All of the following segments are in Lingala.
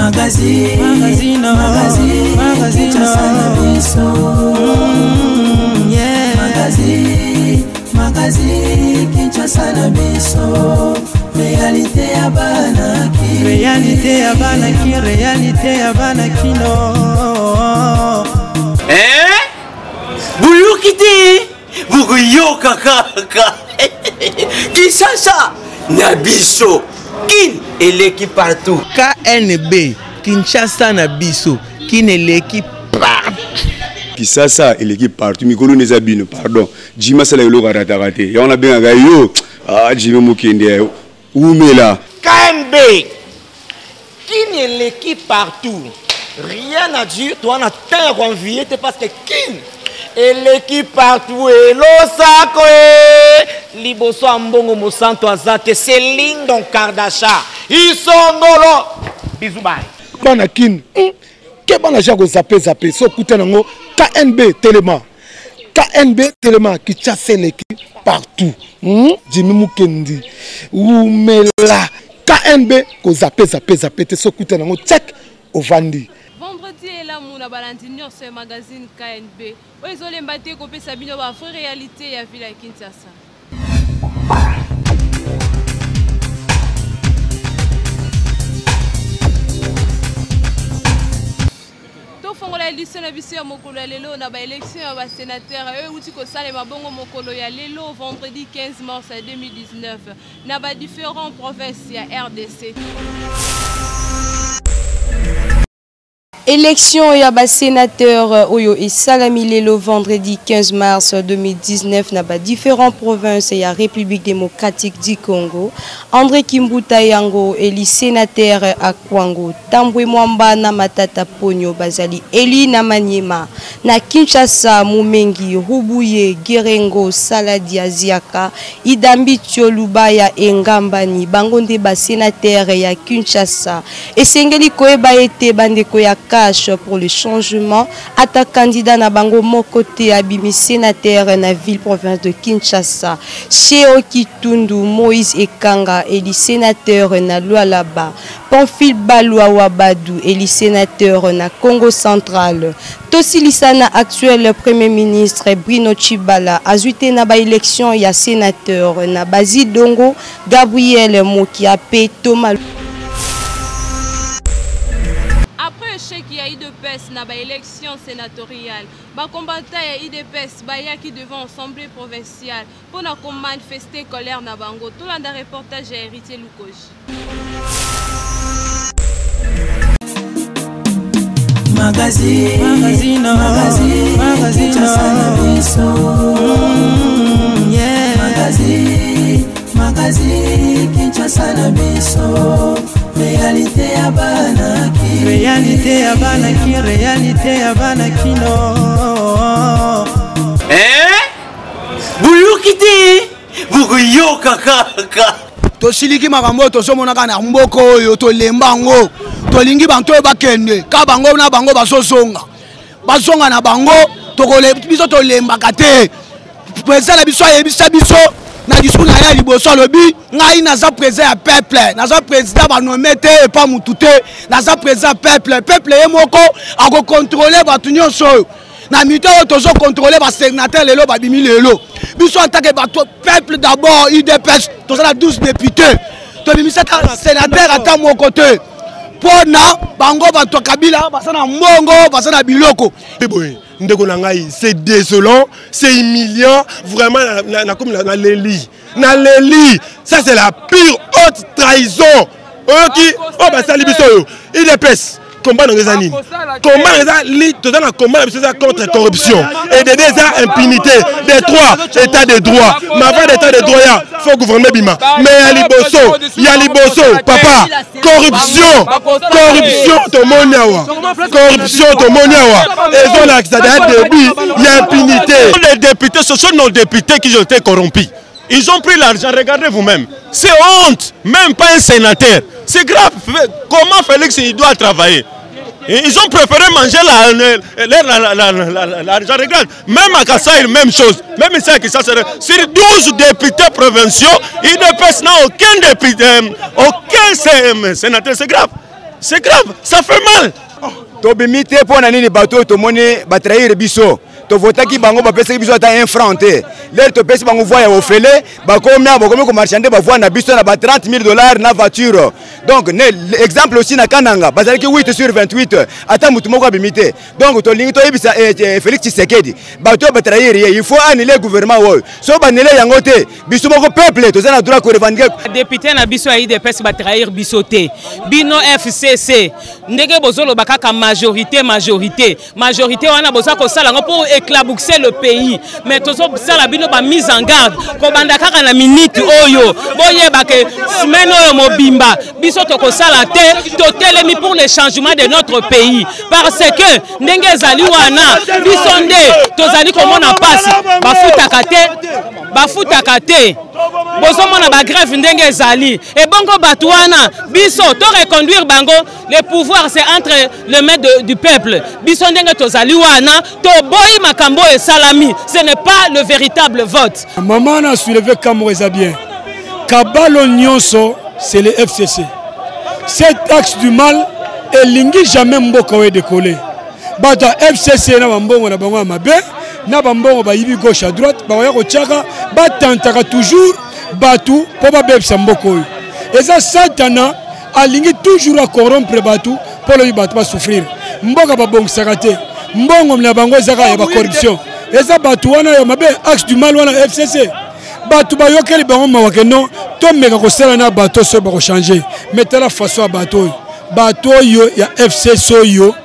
Magazine, magazine, magazine, magazine, Kinshasa na biso. Yeah. Magazine, magazine, Kinshasa na biso. Réalité ya bana ki. Réalité ya bana ki, réalité ya bana kino. Eh? Boyoki te bokoyoka kaka Kinshasa na biso kin eleki partout KNB Kinshasa na biso kin eleki partout Kisasa eleki partout mikolo nde eza bino pardon Jimmy asala eloko arataka te yango nabengaka yo ah Jimmy mokende wumela KNB kin eleki partout rien à dire toa na temps ya koenvie te parce que kin eleki partout elosako e liboso ya mbongo mosantu aza te c'est lindon kardasha isongolo bisous bye bana kin hmm, ke bana ja kozape zape so okuta nango knb telema knb telema kinshasa eleki partout hmm? jimi mukendi wumela knb kozape zape zape te so okuta nango check ovandi Vendredi elamu na balandi nyonso ya magazine KNB oyo ezolemba te kopesa bino ba vraie réalité ya ville ya Kinshasa. Tofongola édition na biso ya mokolo ya lelo na ba élection ya ba sénateur oyo euti kosalema bongo mokolo ya lelo vendredi 15 mars 2019 na ba différents provinces ya RDC. Élection ya ba sénateur euh, oyo esalami lelo vendredi 15 mars 2019 na ba différentes provinces ya République démocratique du Congo. André Kimbuta yango eli sénateur à Kwango, Tambwe Mwamba na Matata Ponyo bazali eli na Maniema. Na Kinshasa, Mumengi, Rubuye, Gerengo, Saladia, Ziaka, Idambi Lubaya Engambani, bango nde ba sénateur ya Kinshasa. Esengeli koyeba ete bandeko ya cash pour le changement ata candidat na bango moko te abimi sénateur na ville province de Kinshasa. Cheo Kitundu Moïse Ekanga eli sénateur na Lualaba. Pamphile Balwa Wabadu eli sénateur na Congo central. Tosilisa na actuel Premier ministre Bruno Tshibala azwi te na ba élection ya sénateur na Basile Dongo, Gabriel Mokia pe Thomas Après échec ya UDPS na ba élection sénatoriale, ba combattants ya UDPS bayaki devant assemblée provinciale mpo na ko manifester colère na bango. Tolanda reportage ya Héritier Lukoji. Magazine, magazine, magazine, magazine, yeah. Magazine, magazine, Kinshasa na biso. Réalité ya bana ki. Réalité ya bana ki, réalité ya bana kino. Eh? Boyoki te bokoyoka kaka tosiliki makambo oyo tozomona kaka na mboka oyo tolemba yango tolingi banto oyo bakende ka bango na bango bazozonga bazonga na bango biso tolembaka te président na biso ayebisa biso na discours na ye ya liboso alobi ngai naza président ya peuple naza président banome te epa mutu te naza président ya peuple peuple ye moko akokontrole bato nyonso oyo na mito oyo tozo contrôler ba sénateur lelo babimi lelo biso en tant que bato peuple d'abord udps toza na 12 députés tobimisa ata sénateur ata moko te mpo na bango bato ya kabila baza na mbongo baza na biloko boye ndeko na ngai c'est désolant c'est humiliant vraiment nakomi naleli naleli ça c'est la pire haute trahison oyoki oyo basali biso oyo idps combat nango eza nini combat nango eza li toza na combat na biso eza contre corruption et de deux eza impunité de trois état de droit mais avant d'état de droit ya faut gouvernement bima mais ya liboso ya liboso papa corruption corruption tomoni awa corruption tomoni awa ezolakisa deja début ya impunité les députés ce sont nos députés qui ont été corrompus Ils ont pris l'argent, regardez vous-même. C'est honte, même pas un sénateur. C'est grave. Comment Félix il doit travailler Ils ont préféré manger l'argent. Regarde, même à Kassai, même chose. Même ici à Kinshasa, sur 12 députés provinciaux, il ne pèse aucun député, euh, aucun sénateur. C'est grave. C'est grave, ça fait mal. Tobimi te mpo na nini? Bato oyo tomoni batrahir biso. Tovotaki bango, bapesaki biso ata un franc te. Lere topesi bango voix ya ofele, bakomi awa, bakomi komarchande bavoix na biso na ba 30 000 dollars na voiture. Donc ne, exemple aussi na Kananga, bazalaki 8 sur 28, ata motu moko abimi te. Donc tolingi toyebisa eh, eh, Félix Tshisekedi, bato oyo batrahir ye, il faut annuler gouvernement oyo. So banele yango te, biso moko peuple toza na droit korevendiquer. Député na biso ya UDPS batrahir biso te. Bino FCC, ndenge bozoloba kaka majorité, majorité, majorité wana boza kosala yango pour éclabousser le pays, mais tozosala bino ba mise en garde kobanda kaka na minute oyo. Boyeba ke semaine oyo mobimba biso tokosala te, totelemi pour le changement de notre pays, parce que ndenge ezali wana, biso nde tozali komona mpasi. Bafutaka te, bafutaka te, bozomona bagrève ndenge ezali. Ebongo bato wana, biso to reconduire bango? Le pouvoir, c'est entre les mains du peuple. Biso ndenge tozali wana, toboyi makambo oyo esalami. Ce n'est pas le véritable vote. Mama na soulevé kamoko eza bien. Kabalo nyonso, c'est le FCC. Cet axe du mal elingi jamais mboka oyo edekole. Bato ya FCC na bambongo na bango ya mabe, na bambongo bayibi gauche à droite, bakoya kotiaka, batantaka toujours bato mpo babebisa mboka oyo. Eza Satana alingi toujours acorrompre bato mpo lobi bato basouffrir. Mboka babongisaka te, mbongo na bango ezaka ya bacorruption. Eza bato wana ya mabe, axe du mal wana FCC. Bato bayokeli bango mawa ke non, tomeka kosala na bato soki bakochange. Mais tala façon ya bato oyo, bato oyo ya FCC oyo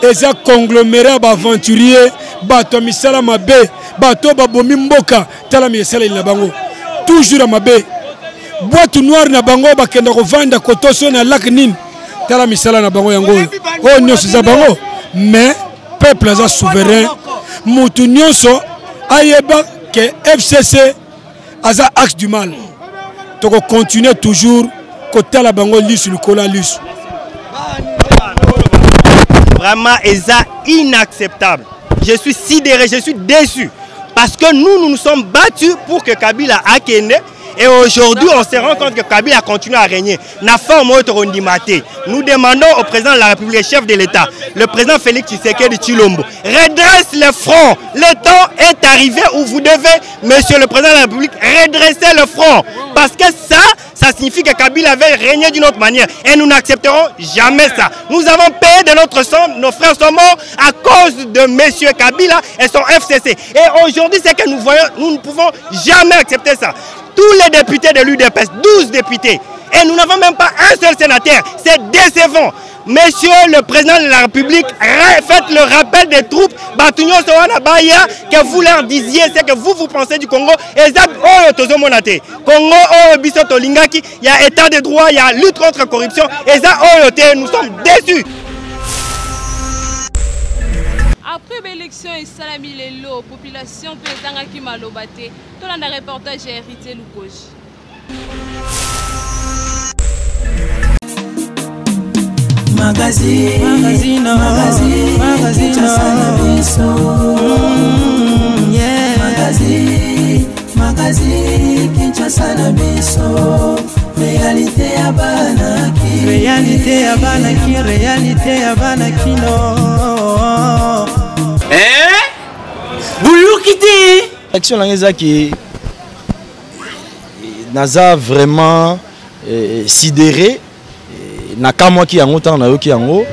eza conglomérat ya baaventurier, bato ya misala mabe, bato oyo babomi mboka. Tala esaleli na bango toujours ya mabe, boîte noire na bango, bakenda kovanda kotoso na lak nini. Tala misala na bango yango oyo, oyo nyonso eza bango. Mais peuple aza souverain, motu nyonso ayeba ke FCC aza axe du mal. Tokocontinue toujours kotala bango lisu likolo ya lisu. Vraiment, eza inacceptable. Je suis sidéré, je suis déçu. Parce que nous, nous nous sommes battus pour que Kabila akende. Et aujourd'hui, on se rend compte que Kabila continue à régner. Na forme oyo tokondima te. Nous demandons au président de la République, chef de l'État, le président Félix Tshisekedi Tshilombo, redresse le front. Le temps est arrivé où vous devez, monsieur le président de la République, redresser le front. Parce que ça, ça signifie que Kabila avait régné d'une autre manière. Et nous n'accepterons jamais ça. Nous avons payé de notre sang, nos frères sont morts à cause de monsieur Kabila et son FCC. Et aujourd'hui, ce que nous voyons, nous ne pouvons jamais accepter ça. Tous les députés de l'UDPS, 12 députés, et nous n'avons même pas un seul sénateur. C'est décevant. Monsieur le président de la République, faites le rappel des troupes. Bato nyonso wana baya, que vous leur disiez ce que vous, vous pensez du Congo. Et ça, oh, tozomona te. Congo, oh, biso tolingaki, il y a état de droit, il y a lutte contre la corruption. Et ça, oh, nous sommes déçus. Après l'élection esalami lelo, population mpe ezangaki maloba te. Tolanda reportage ya Héritier Lukoji. Magazine, magazine, magazine, magazine, Kinshasa na biso. Yeah. Magazine, magazine, Kinshasa na biso. Réalité ya banaki. Réalité ya banaki, réalité ya banaki, no. Eh? Boyoki te. Action na ngai eza ke naza vraiment sidéré, nakamwaki yango ntango nayoki yango.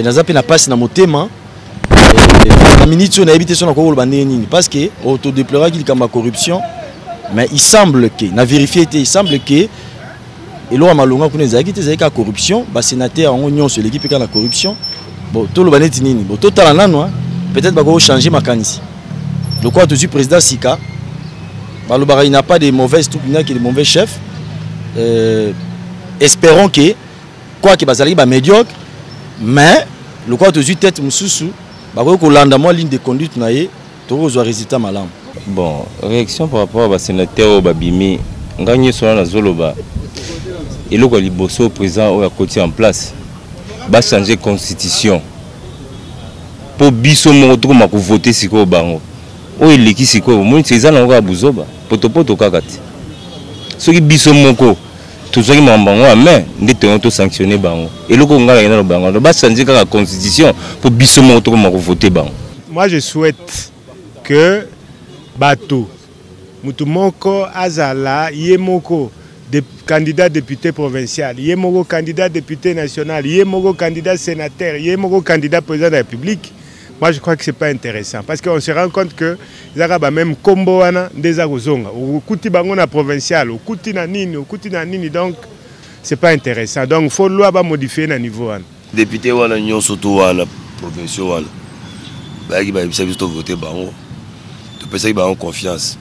Naza mpe na mpasi na motema na minute oyo. Nayebi te so nakoki koloba ndenge nini, parce que todeploraki likambo ya corruption, mais il semble que na vérifie te, il semble que eloko ya malonga kuna ezalaki te, ezalaki kaka corruption. Basénateur yango nyonso eleki mpe kaka na corruption. Bon, toloba neti nini? Bon, totala nano, peut-être bakoki changer makanisi lokola tozwi président sika. Balobaka il n'a pas de mauvaise troupe, il n'a que de mauvais chefs. Espérons que quoique bazalaki bamédiocre, mais lokola tozwi tête mosusu, bakoki kolanda mwa ligne de conduite na ye, tokozwa résultat malamu. Bon, réaction par rapport à basénateur oyo babimi, ngai nyonso wana nazoloba eloko ya liboso, président oyo akoti en place, bachange constitution mpo biso moko tokoma kovote. Sikoyo bango oyo eleki sikoyo, omoni eza nango kaka buzoba, potopoto kaka te. Soki biso moko Tozwaki makambo yango ya main nde tongo tosanctionne bango. Eloko ngai nakenda loba yango, bachange kaka constitution mpo biso moko tokoma kovote bango. Moi je souhaite que bato mutu moko azala ye moko de, candidat député provincial, ye moko candidat député national, ye moko candidat sénateur, ye moko candidat président de la République. Moi je crois que c'est pas intéressant parce qu'on se rend compte que ezaka ba même kombo wana nde eza kozonga, okuti bango na provincial, okuti na nini, okuti na nini, donc c'est pas intéressant. Donc faut loi ba modifier na niveau wana. Député wana nyonso to wana provinciaux wana bayaki bayebisa biso tovote bango, topesaki bango confiance.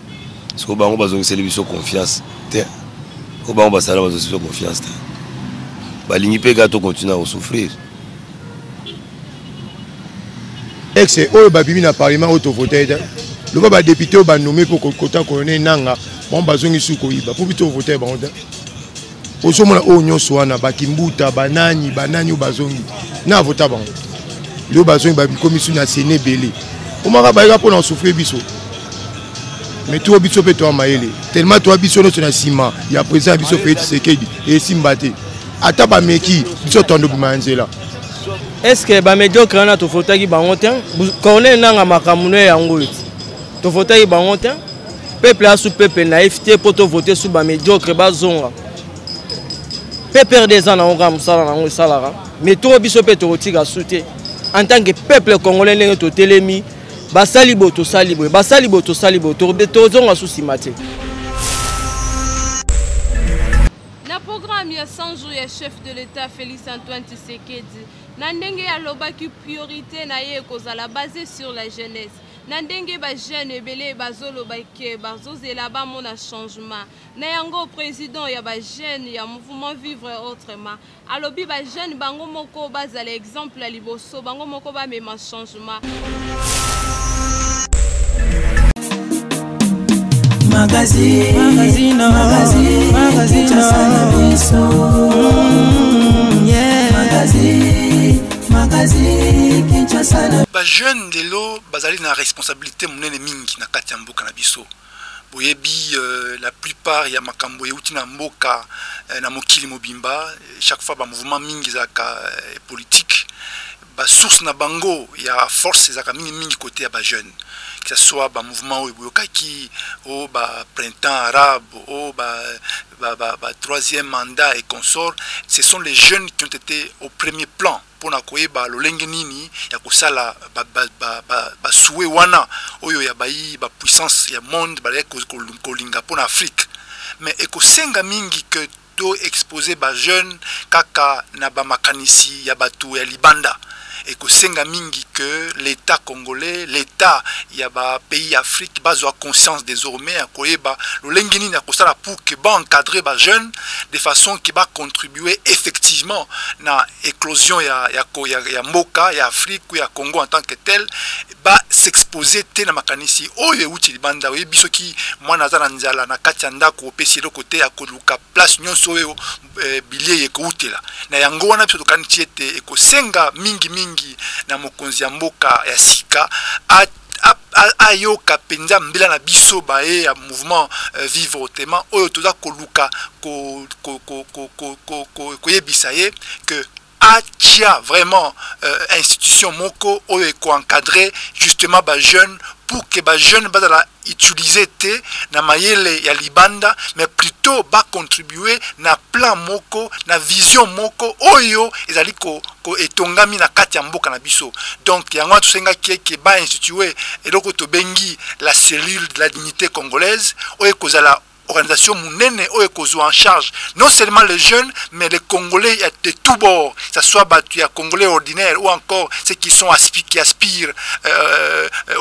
Sikoyo bango bazongiseli biso confiance te, po bango basala bazongisi biso confiance te, balingi mpe kaka tocontinue na kosouffrir. Ex oyo babimi na parlement oyo tovote te, loba badepute oyo banome mpo kota colonel Nanga, bango bazongi su koyiba mpo biso tovote bango te. Ozomona oyo nyonso wana bakimbuta banani banani oyo bazongi na avota bango leo bazongi babikomi su na sene ebele omaka bayaka mpo na kosouffrir biso. Mais tuo biso mpe toa mayele tellement toa biso nyonso na nsima ya président ya biso Félix Tshisekedi, esimba te ata bameki biso toando bima ya nzela. Est ce que bamédiocre wana tofotaki bango te? Corneille Nanga makambo no yango oyo tofotaki bango te. Peuple asu peuple naïf te mpo tovote su bamédiocre bazonga. PPRD eza nango kaka mosala nango esalaka, mais toko biso mpe tokotika su te en tant que peuple congolais. Ndenge totelemi, basali boye tosali boye, basali boye tosali boye, tozonga su nsima te. Na programme ya 100 jours ya chef de l'État Félix Antoine Tshisekedi, na ndenge alobaki priorité na ye ekozala basée sur la jeunesse, na ndenge ba jeune ebele bazoloba ke bazozela bamona changement. Na yango président ya ba jeune ya mouvement Vivre Autrement alobi ba jeune bango moko bazala exemple ya liboso, bango moko bamema changement. Magazine, magazine, magazine, magazine, Kinshasa na biso. Yeah. Magazine, magazine, Kinshasa na Bajeune lelo bazali na responsabilité monene mingi na kati ya mboka na biso. Boyebi la plupart ya makambo euti na mboka na mokili mobimba, chaque fois ba mouvement mingi ezalaka politique, ba source na bango ya force ezalaka mingi mingi côté ya ba jeune, que ce soit ba mouvement oyo boyokaki o ba printemps arabe o ba troisième mandat et consorts, ce sont les jeunes qui ont été au premier plan mpona koyeba lolenge nini ya kosala basue wana oyo ya bayi ba puissance ya monde bazalaki kolinga mpona Afrique. Mais ekosenga mingi que to exposer ba jeune kaka na ba makanisi ya bato ya libanda. Ekosenga mingi que l'État congolais, l'État ya ba pays Afrique bazwa conscience désormais ya koyeba lolenge nini ya kosala pour que ba encadrer ba jeunes de façon que ba contribuer effectivement na éclosion ya mboka ya Afrique ou ya Congo en tant que tel, ba s'exposer te na makanisi oyo euti libanda. Oyebi soki mwana aza na nzala na kati ya ndako, opesi eloko te, akoluka place nyonso oyo bilei ekoutela. Na yango wana biso tokanisi ete ekosenga mingi mingi na mokonzi ya mboka ya sika ayoka mpenza mbela na biso baye ya mouvement Vivre Autrement oyo toza koluka koyebisa ye que atia vraiment institution moko oyo ekoencadre justement ba jeunes pour que ba jeunes bazala utiliser te na mayele ya libanda, mais plutôt ba contribuer na plan moko, na vision moko oyo ezali ko etongami na kati ya mboka na biso. Donc yango wana tosengaki eke ba instituer eloko tobengi la cellule de la dignité congolaise oyo ekozala organisation munene oyo ekozwa en charge non seulement les jeunes mais les Congolais de tous bords, que ce soit bato ya Congolais ordinaire ou encore ceux qui sont qui aspirent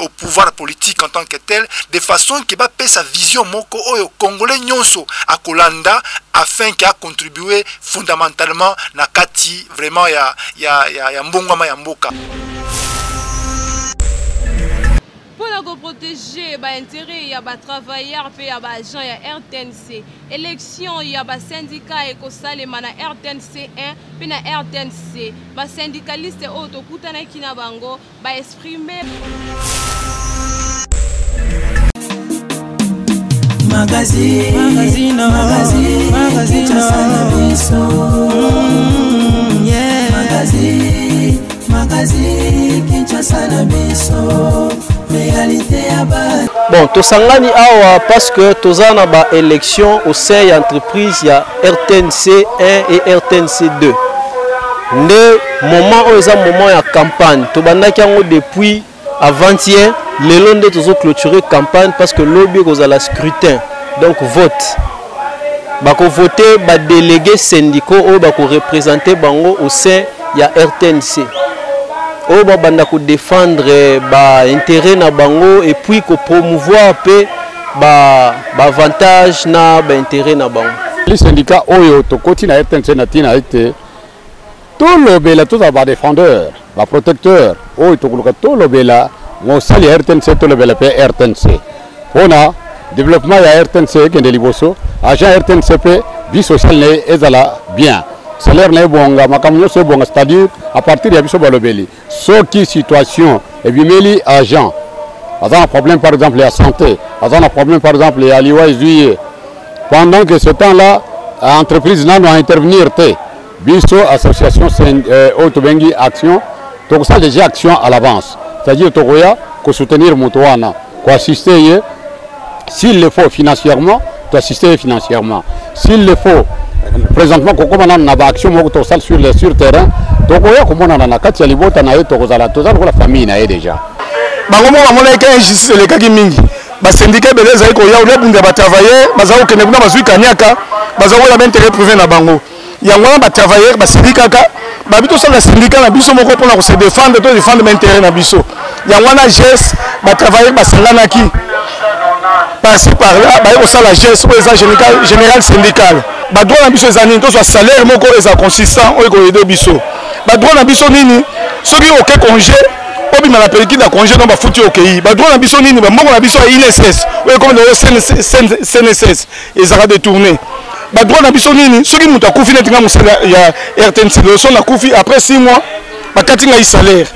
au pouvoir politique en tant que tel, de façon que bapesa vision moko oyo Congolais nyonso akolanda afin que acontribuer fondamentalement na kati vraiment ya mbongwama ya mboka. Mpona koprotege baintérêt ya batravailleur mpe ya baagent ya RTNC, élection ya basyndicat ekosalema na RTNC 1 mpe na RTNC. Basyndicaliste oyo tokutanaki na bango baexprime. Magazine, magazine, magazine, magazine, Kinshasa na biso. Yeah. Magazine, magazine, Kinshasa na biso. Réalité ya ba. Bon, tosangani awa parce que toza na ba élection au sein ya entreprise ya RTNC 1 et RTNC 2. Nde moment oyo eza moment ya campagne. Tobandaki yango depuis avant-hier, lelo nde tozo clôturer campagne parce que lobi ekozala scrutin, donc vote. Bako voter ba délégués syndicaux oyo bako représenter bango au sein ya RTNC. Oyo babanda ko défendre ba intérêt na bango et puis ko promouvoir pe ba avantage na ba intérêt na bango. Les syndicats oyo tokoti na RTNC na tina ete tolobela, tozala ba défendeur, ba protecteur oyo tokoluka tolobela mosali ya RTNC, tolobela mpe RTNC mpona développement ya RTNC ekende liboso. Agent RTNC mpe vie sociale na ye ezala bien, salaire na ye ebonga, makambo nyonso ebonga. C'est-à-dire à partir ya biso balobeli, soki situation ebimeli, agent aza na problème par exemple ya santé, aza na problème par exemple ya liwa ezwi ye, pendant que ce temps là entreprise nano a intervenir te, biso association oyo tobengi action, tokosala déjà action à l'avance, c'est-à-dire tokoya kosoutenir moto wana, koassister ye s'il le faut financièrement, toassister ye financièrement s'il le faut. Présentement kokóma nano na baaction moko tokosala sur terrain, tokoya komonana na kati ya libota na ye, tokozala toza lokola famille na ye déjà. Bango moko bamonaki ke injustice elekaki mingi. Basyndicat ebele ezali koya olia bunda ya batravailleur, bazali kokende kuna, bazwi kaniaka, bazali koya baintérêt privé na bango. Yango wana batravailleur basili kaka babi tosala syndicat na biso moko mpona kose défendre, to défendre baintérêt na biso. Yango wana GES, batravailleur basanganaki par-ci par-là, baye kosala GES oyo eza général syndical. Badroit na biso eza nini? Tozwa salaire moko eza consistant oyo ekoaider biso. Badroit na biso nini? Soki oke congé, obima na pélicule ya congé, no bafuti, okei. Badroit na biso nini? Bambongo na biso ya INSS oyo ekomi lelo CNSS ezalaka détourné. Badroit na biso nini? Soki moto akufi, neti nga mosala ya RTNC, lelo so nakufi, après 6 mois bakati ngai salaire,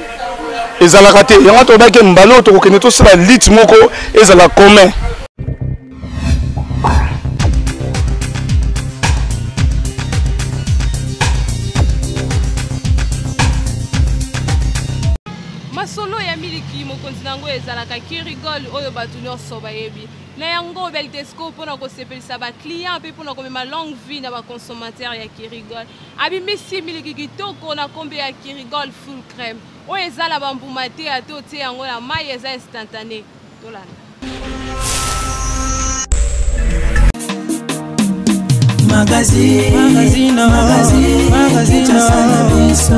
ezalaka te. Yango tolobaki mbala oyo tokokende tosala lutte moko ezala commun. Masolo ya miliki, mokonzi na yango ezalaka Kerrygold oyo bato nyonso bayebi na yango Beltesco mpona kosepelisa baclient mpe mpona komema longue vie na baconsommateur ya Kerrygold. Abimisi miliki kitoko na kombe ya Kerrygold full crème oyo eza na bambuma te, ate otie yango na mai, eza instantané. Tolanda. Magazine, magazine, magazine, magazine, Kinshasa na biso.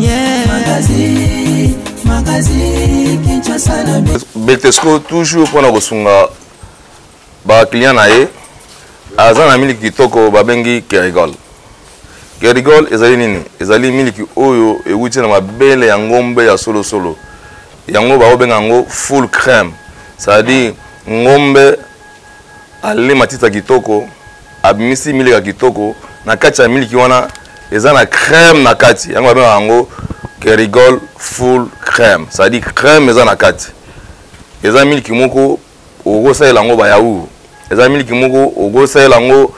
Yeah. Magazine, magazine, Kinshasa na biso. Beltesco toujours mpona kosunga baclient na ye, aza na miliki kitoko babengi Kerrygold. Kerrygold ezali nini? Ezali miliki oyo ewuti na mabele ya ngombe ya solosolo. Yango bakobenga yango full crème, c'est-à-dire ngombe ale matita kitoko, abimisi miliki ya kitoko. Na kati ya miliki wana eza na crème na kati, yango babengaka yango Kerrygold full crème, c'est-à-dire crème eza na kati. Eza miliki moko okosalela yango bayaourt, eza miliki moko okosalela yango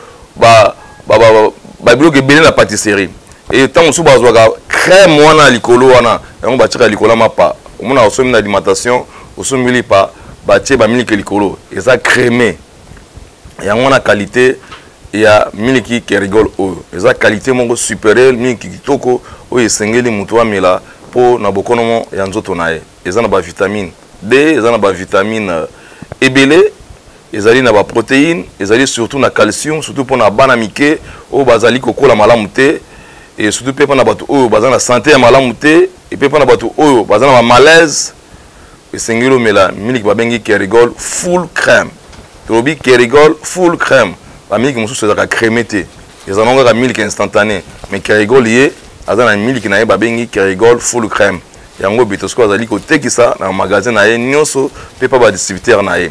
babiloko ebele na pâtisserie. E ntango mosusu bazwaka crème wana ya likolo wana, yango batiaka likolo ya mapa. Omona osombi na alimentation, osombi lipa, batie bamiliki likolo, eza crémé. Yango wana qualité ya miliki Kerrygold oyo eza qualité moko supérieure, miliki kitoko oyo esengeli moto amela mpo na bokonomo ya nzoto na ye. Eza na bavitamine D, eza na bavitamine ebele, ezali na baprotéine, ezali surtout na calcium, surtout mpona bana mike oyo bazali kokola malamu te, et surtout mpe mpona bato oyo baza na santé ya malamu te, et mpe mpona bato oyo baza na bamalaise. Esengeli omela miliki babengi Kerrygold full crème. Tolobi Kerrygold full crème. Bamiliki mosusu ezalaka crémé te, ezala nango kaka miliki instantané, mais Kerrygold ye aza na miliki na ye babengi Kerrygold full crème. Yango Beltesco azali kotekisa na magasin na ye nyonso mpe pa badistributeur na ye.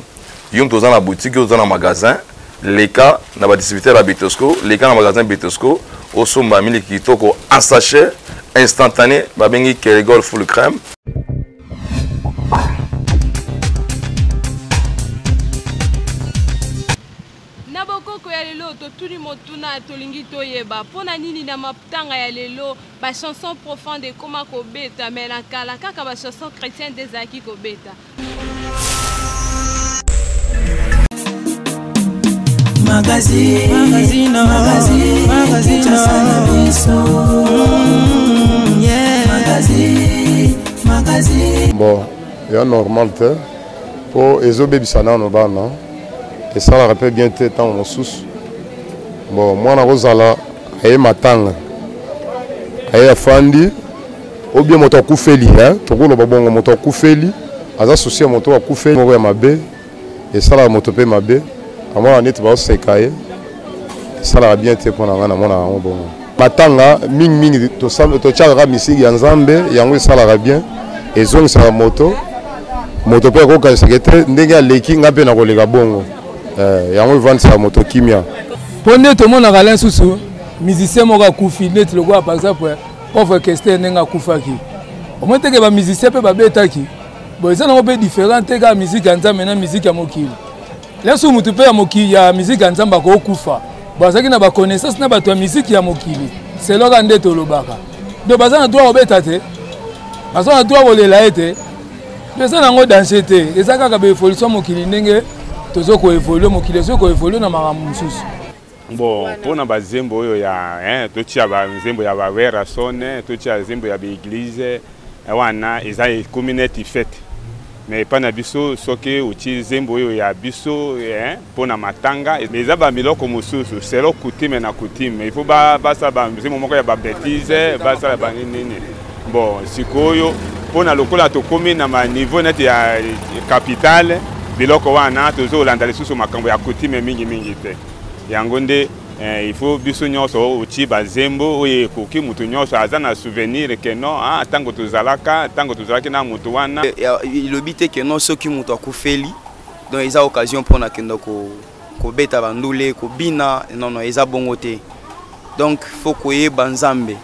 Yo moto oza na boutique, oza na magasin, leka na badistributeur ya Beltesco, leka na magasin Beltesco, osomba miliki kitoko en sachet instantané babengi Kerrygold full crème. totuni motuna tolingi toyeba mpo na nini na matanga ya lelo ba chanson profonde ekoma kobeta mais na kala kaka ba chanson chrétien nde ezalaki kobeta. Magazine, magazine, magazine, magazine, Kinshasa na biso. Yeah. Magazine, magazine. Bon, ya normal te mpo ezobebisa nano bana esalaka mpe bien te ntango mosusu bon mwana akozala aye matanga aye afandi ou bien moto akufeli tokoloba bongo moto akufeli aza susi ya moto akufeli moko ya mabe esalaka moto mpe mabe amona neti baoseka ye esalaka bien te mpo na ngai namonaka yango bongo matanga mingimingi totyaka kaka misiki ya nzambe yango esalaka bien ezongisaka moto moto mpe akokanisaka te ndenge aleki ngai mpe nakoleka bongo eh, yango evandisaka moto kimia mpo nde tomonaka alain susu musicien moko akufi neti lokola par exemple pauvre kester ndenge akufaki omoni teke bamusicien mpe babetaki bon eza nango mpe différent te kaka miziki ya nzambe na miziki ya mokili lesu motu mpe ya mokili ya miziki ya nzambe akokufa bo azalaki na baconnaissance na bato ya miziki ya mokili seloka nde tolobaka donc baza na droit kobeta te baza na droit kolela ye te eza nango danger te eza kaka baevolution mokili ndenge tozo koevolue mokili ezo koevolue na makambo mosusu bon mpona bazembo oyo ya hein, totia banzembo ya bawerrason totia nzembo ya baeglise eh, wana eza ekomi neti fete mais epai na biso soki otie nzembo oyo ya biso eh, mpo na matanga mais eza bamiloko mosusu selo coutume na coutume il faut basala banzembo moko ya babetise basala baninini bon sikoyo mpo na lokola tokomi na baniveau neti ya capitale biloko wana tozolanda lisusu makambo ya coutume mingimingi te yango nde eh, il faut biso nyonso otie bazembo oyo ekoki moto nyonso aza na souvenir ke non ah, ntango tozalaka ntango tozalaki na moto wana elobi te ke non soki moto akufeli donc eza occasion mpo na kenda kobeta bandule kobina non non eza bongo te donc faut koyeba nzambe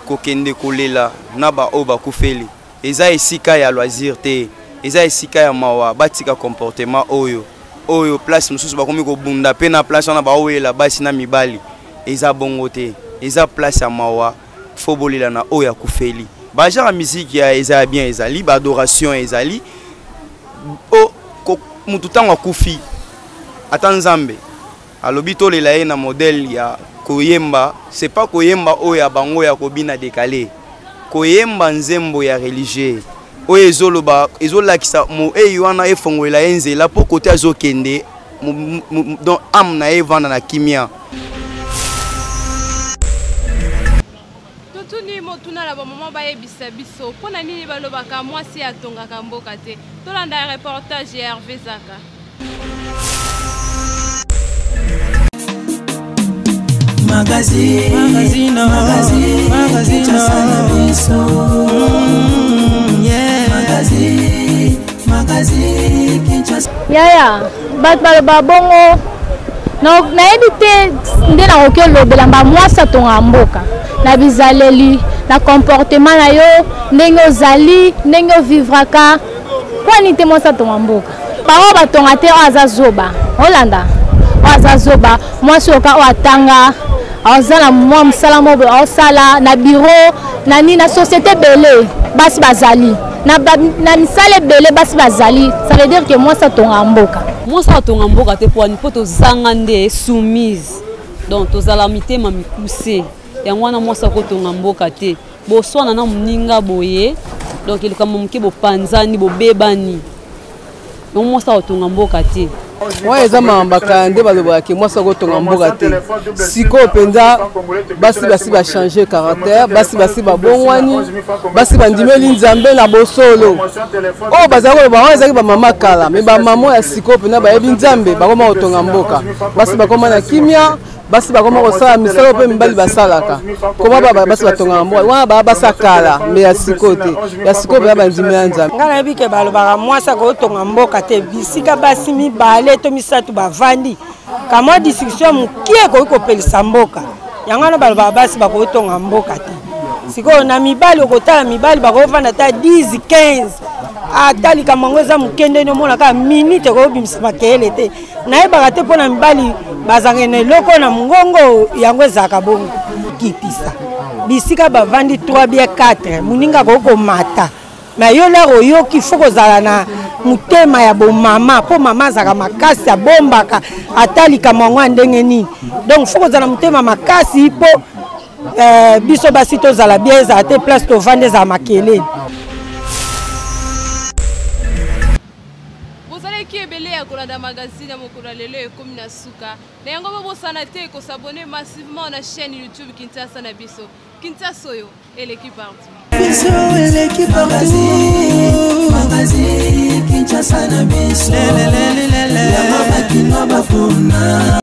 kokende kolela na baoyo bakufeli eza esika ya loisir te eza esika ya mawa batika comportement oyo oyo place mosusu bakomi kobunda mpe na place wana baowela basi na mibali eza bongo te eza place ya mawa fo bolela na oyo akufeli bagenre ya musique ya eza ya bien ezali baadoration ezali o motu ntango akufi ata nzambe alobi tolela ye na modèle ya koyemba c'est pas koyemba oyo ya bango ya kobina décalé koyemba nzembo ya religieux oyo ezoloba ezolakisa moeyi wana efongolela ye nzela mpo kote azokende donc ame na ye evanda na kimia totuni motuna na bamama bayebisa biso mpo na nini balobaka mwasi atongaka mboka te tolanda reportage ya herve zaka Magazine, magazine, magazine, magazine, Kinshasa na biso. Yeah. Magazine, magazine, Kinshasa. Yaya, bato baloba bongo nayebi te nde nakoki olobela mba mwasi atongaka mboka na bizaleli na comportement na yo ndenge ozali ndenge ovivraka kwani te mwasi atonga mboka bango batonga te oyo aza zoba olanda oyo aza zoba mwasi oyo ka oyo atanga aza na mwa mosala moko boye aosala na biro na nini na société ebele basi bazali na, ba, na misala ebele basi bazali ça veut dire que mwasi atongaka mboka mwasi atonga mboka te poani mpo tozanga nde soumise donc tozala mitema mikuse yango wana mwasi akotonga mboka te boswana na moninga boye donc likambo moke bopanzani bobebani yango mwasi akotonga mboka te wana eza makambo kala nde balobaka ke mwasi akotonga mboka te sikoyo mpenza basi basi bachange caractère basi basi babongwani basi bandimeli nzambe na bosolo oyo bazali koloba wana ezalaki bamama kala me bamama ya sikoyo mpenza bayebi nzambe bakoma kotonga mboka basi bakoma na kimia basi bakoma kosala misala mpe mibali basalaka koma basi batongaka mboka wana baya basa kala me ya sikoyo te ya sikoyo mpenza bandimi ya nzambe ngai nayebi ke balobaka mwasi akotonga mboka te bisika basi mibale to misato bavandi kamwa discussion moke ekoki kopelisa mboka yango wana balobaka basi bakotonga mboka te sikoyo na mibali okotala mibali bakovanda ata 10 15 Ata likambo yango eza moke ndeni omona kaka minute ekobimisa makeyele te. Nayebaka te mpo na mibali bazalaka na eloko na mongongo yango ezalaka bongo. Kitisa bisika bavandi 3 bien 4, moninga akoki komata me yo lere oyoki fo kozala na motema ya bomama, mpo mama azalaka makasi, abombaka ata likambo yango ya ndenge nini. Donc fo kozala na motema makasi mpo biso basi tozala bien, ezala te place tovandi ezala makelele. Bozalaki ebele ya kolanda magazine ya mokolo ya lelo ekomi na suka. Na yango bobosana te kosabone massivement na chaîne YouTube Kinshasa na biso. Kinshasa oyo eleki partout. Biso eleki partout. Magazine Kinshasa na biso. Yango bakinois bapona.